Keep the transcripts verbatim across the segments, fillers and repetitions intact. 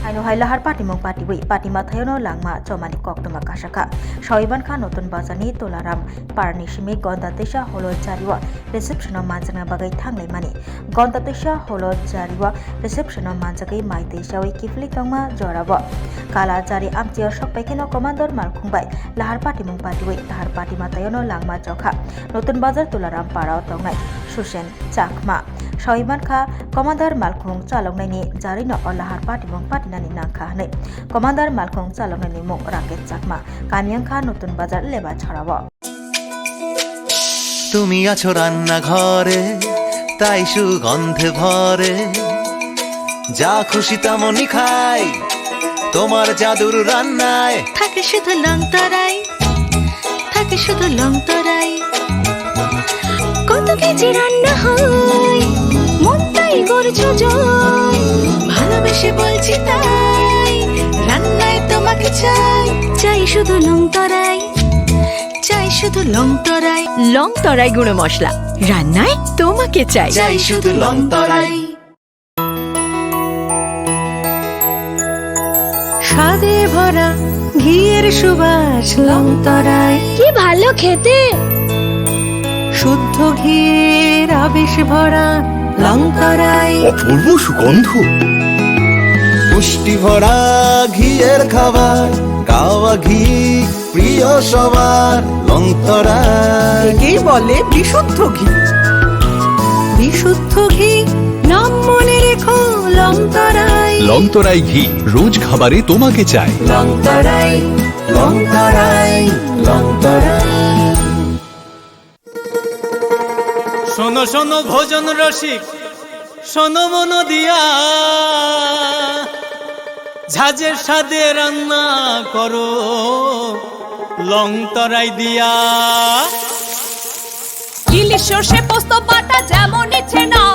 Aino hai lahar patimung patiwi patima thayono langma chomani koktwma kasakha. Sawi mankha Notun Bazarni Tularam Parni simi Gonda Teisa holo jario reception o manjakna bagwi thanglaimani. Gonda Teisa holo jario reception o manjagwi mai tei chawi kiphilwi tongma jorabo. Kala jari amchio sokpaikheno Commander Malkhung bai lahar patimung patiwi lahar patima thayono langma chokha. Notun Bazar Tularam Para o tongnai Susen Chakma. Sawi mankha, Commander Malkhung chaloknaini jarino o lahar patimung patinani nangkha hwnwi. Commander Malkhung chaloknaini mung Rakesh Chakma, kami wngkha Notun Bazar Leba Chhorao. তুমি আছো রান্নাঘরে, তাই সুগন্ধে ভরে। যা খুশি তেমনই খাই, তোমার জাদুর রান্নায়। থাকে শুধু লংতরাই, থাকে শুধু লংতরাই। কত কেজি রান্না হয়, মনটাই করছো জয়। ভালোবেসে বলছি তাই, রান্নায় তোমাকে চাই। চাই শুধু লংতরাই, চাই শুধু লংতরাই। লংতরাই গুঁড়ো মশলা, রান্নায় তোমাকে চাই। চাই শুধু লংতরাই। স্বাদে ভরা ঘিয়ের সুবাস লংতরাই। কি ভালো খেতে। শুদ্ধ ঘিয়ের আবেশ ভরা লংতরাই। অপূর্ব সুগন্ধ। পুষ্টি ভরা ঘিয়ের খাবার, কাওয়া ঘি প্রিয় সবার লংতরাই। একেই বলে বিশুদ্ধ ঘি। বিশুদ্ধ ঘি, নাম মনে রেখো লংতরাই। লংতরাই ঘি, রোজ খাবারে তোমাকে চাই। লংতরাই, লংতরাই, লংতরাই। শোনো শোনো ভোজন রসিক, শোনো মন দিয়া, ঝাঁঝের স্বাদে রান্না করো লংতরাই দিয়া। ইলিশ সর্ষে পোস্ত বাটা যেমন ইচ্ছে নাও,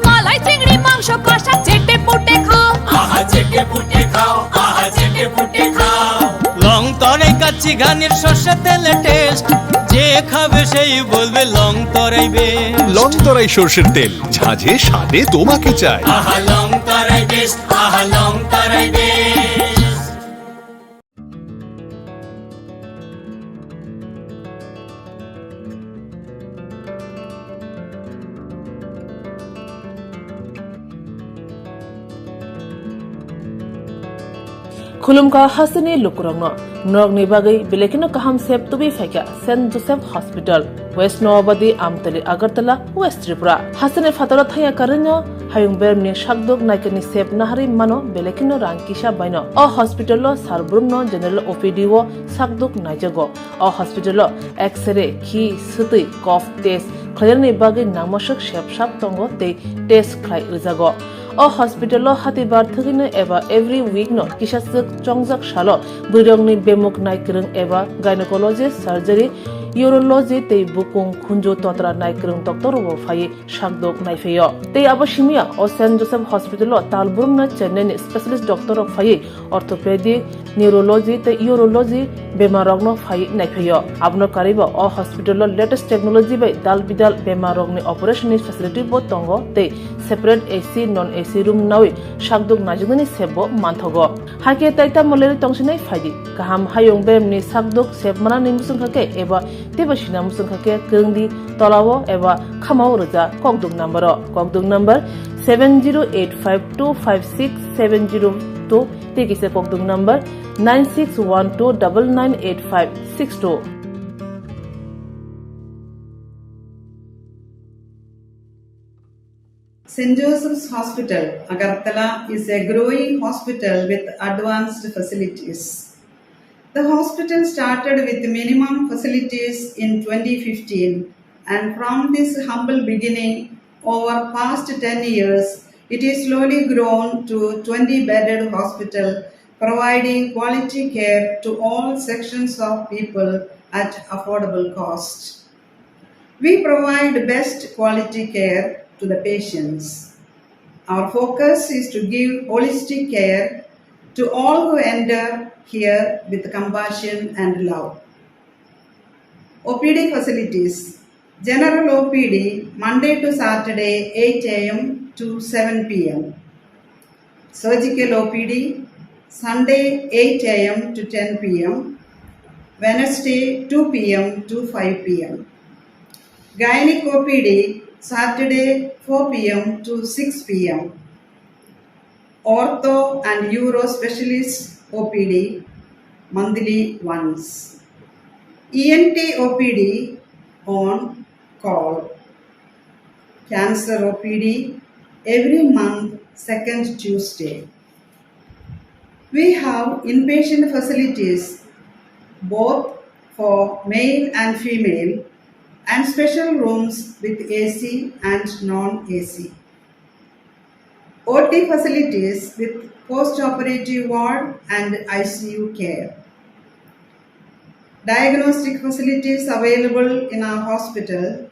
মালাই চিংড়ি মাংস কষা চেটে পুটে খাও। আহা চেটে পুটে খাও, আহা চেটে পুটে খাও। লংতরাই কাচ্চি ঘানির সর্ষে তেলে টেস্ট, যে খাবে সেই বলবে লংতরাই বেস্ট। লংতরাই সর্ষের তেল, ঝাঁঝে স্বাদে তোমাকে চাই। আহা লংতরাই বেস্ট, আহা লংতরাই best. Khulumkha hasteni lukurokno, norokni bagwi belai kheno kaham sep tubui phaikha Saint Joseph Hospital, West Noabadi, Amtali, Agartala, West Tripura. Hasteni phataro thangya karwino hayung beremni sakduk naikani sep naharwi mano belai kheno rang kisa baino. O hospital o sar brumno general O P D o sakduk naijago. O hospital o X-ray, khi, swtwi, cough test khlainani bagwi nangmaswk sep sap tongo tei test khlai rwjago. O hospital o hatibar thwgwino eba every week no kisaswk chongjak salo bwrwirokni bemuk naikwrwng eba gynecologist, surgery, urology tei bukung khunju totra naikwrwng doctor rokbo phaiwi sakdok naiphaio. Tei abo simiya o Saint Joseph Hospital o tal brumno Chennai ni specialist doctor rok phaiwi orthopedic, neurology tei urology bemar rokno phaiwi naiphaio. Abono karwibo o hospital o latest technology bai dal bidal bemar rokni operation ni facility bo tongo tei separate A C, non A C room nawi sakdok naijaknani sep bo manthogo. Hakhe tai tamo leri tongsinai phaidi. Kaham hayung beremni sakdok sep manani muchungkha khe eba teibo sina muchungkha khe kwrwngdi tolao eba khamao rwja kokduk number o. Kokduk number seven zero eight five two five six seven zero two tei kisa kokduk number nine six one two double nine eight five six two. Saint Joseph's Hospital, Agartala is a growing hospital with advanced facilities. The hospital started with minimum facilities in twenty fifteen, and from this humble beginning, over past ten years, it is slowly grown to twenty bedded hospital, providing quality care to all sections of people at affordable cost. We provide best quality care to the patients. Our focus is to give holistic care to all who enter here with compassion and love. O P D facilities. General O P D, Monday to Saturday, eight A M to seven P M. Surgical O P D, Sunday eight a m to ten p m, Wednesday two p m to five p m. Gynec O P D, Saturday four p m to six p m. Ortho and Uro Specialist O P D, monthly once. E N T O P D on call. Cancer O P D every month, second Tuesday. We have inpatient facilities both for male and female and special rooms with A C and non-A C. O T facilities with post-operative ward and I C U care. Diagnostic facilities available in our hospital,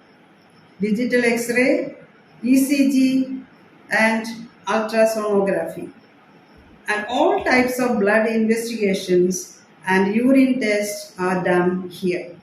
digital X-ray, E C G, and ultrasonography. And all types of blood investigations and urine tests are done here.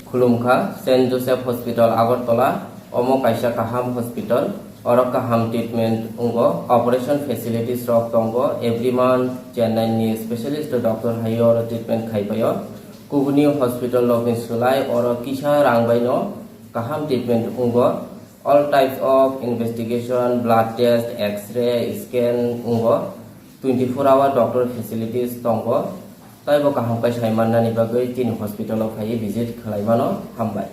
Khulumkha, Saint Joseph Hospital, Agartala. Omo kaisa kaham hospital. Oro kaham treatment wngo. Operation facilities rok tongo. Every month Chennai ni specialist doctor hai oro treatment khai paio. Kubuni hospital rok ni sulai oro kisa rang bai no kaham treatment wngo. All types of investigation, blood test, X-ray, scan wngo. Twenty four hour doctor facilities tongo. Taibo kaham khe sai mannani bagwi chini hospital o phaiwi visit khlai mano. Hambai.